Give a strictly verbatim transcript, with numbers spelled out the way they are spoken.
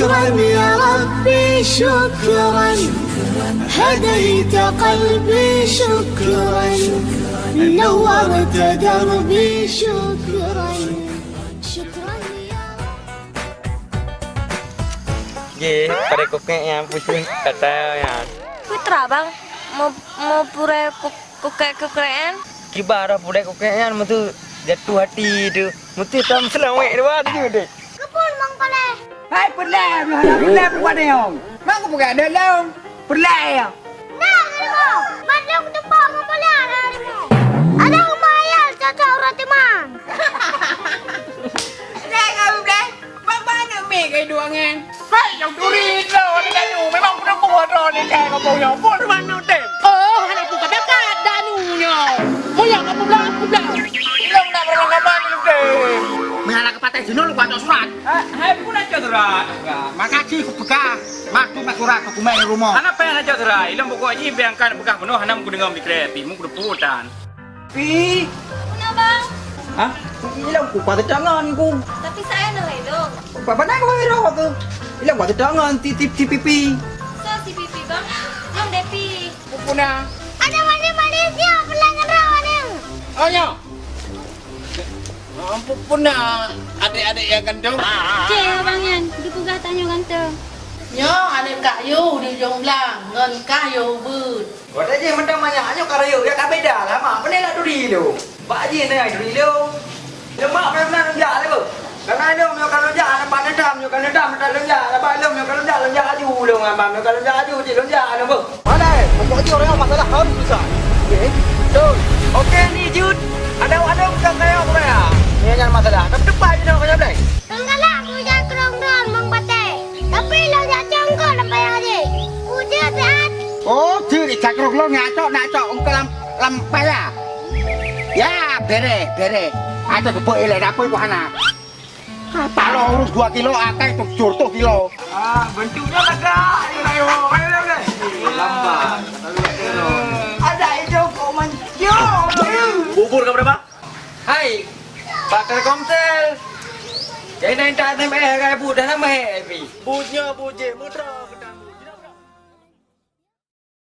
شكرا يا ربي، شكرا. هديت قلبي، شكرا. نورت دربي، شكرا. شكرا يا رب. Jih, padahai kukek nyan pusing kata nyan. Putra, bang. Mau, mau pura kuk-, kukek-kukek nyan? Kiban roh pura kukek nyan, meutu jatuh hati tu. Meutu tam seulawek dua tu deh. Keupeue mang paleh? Hai, peureulèe, peureulèe, peureulèe, peureulèe, peureulèe. Mang kupeugah ada lom. Peureulèe ya. Nah, harimau. Bandum teupok meupeuleueh harimau. Ada rumah ayah cocok roti mang. Dah, kau boleh. Bang, bang, aneuk miet keu duek nyan. Hai, nyang turi lo, ni kayu. Memang peureulèe buat lo ni, kayak kau punya. Pun mana tem? Oh, hana buka dekat danu nyo. Moyang aku pulang, aku pulang. Ilong nak berapa kabar ni, Lute? Meunan ka patéh jinoe, lupa cok surat. Hai, hai, pun nak cok surat. Makasih, kupeugah. Mak, tu mak surat, aku main rumah. Hana payah nak cok surat. Ilong pokok jih, biang kan peugah bunoe, hana meukudeungoe mikré, pi meukudeputan. Pi. Puna, Bang? Hah? Ilong ku, kuat tangan ku. Tapi saya nak ilong. Apa, apa nak kau ilong aku? Ilong kuat tangan, ti, ti, ti pipi. So, si pipi, Bang? Ilong depi. Puna. Ada manis-manisnya, pelan ngerau ada. Oh, ya. Ampun, puna. Adik-adik yang ganteng. Cek abang nyan, dipeugah tanyoe ganteng. Nyoe aneuk Kak Yu di Jong Blang ngon Kak Yu Ubit. Watèe jih mantong manyak nyoe ka rayeuk, ya ka beda lah, mak. Pandai lah duri lu. Bak jih na duri lu. Lemak beuna-beuna lôn jak lé beuh. Karena lôn nyoe ka lôn jak, aneuk pat neudam nyoe ka neudam, neudam lôn jak, leubeh lôn nyoe ka lôn jak, lôn jak laju lôn ngon abang, nyoe ka lôn jak laju, cit lôn jak lôn beuh. Mana, eh? Pokok jih orang masalah harus susah. Okey, betul. Okey, ni jeuet. Ada, ada bukan kaya aku raya. Ni hanya masalah. Tapi tepat je nak kaya belai. Tenggalah bujang kerong-kerong bang patai. Tapi lôn jak congkot lam payah jih. Ujeut siat. Oh, jeuet cak kerong-kerong nak cok, nak cok engkau lam, lam payah. Ya, bereh, bereh. Ada kepuk ilek dapur buah anak. Apa lo urus dua kilo, akai tu jurtuh kilo. Ah, bentuknya lagak ni, ayo. Ayo, ayo, ayo. Lambat. Ada hijau kok mencium. Bubur kau berapa? Hai, Pak Telkomsel. Jadi nanti tak ada meh, kayak budak nama happy. Bujnya bujik muda.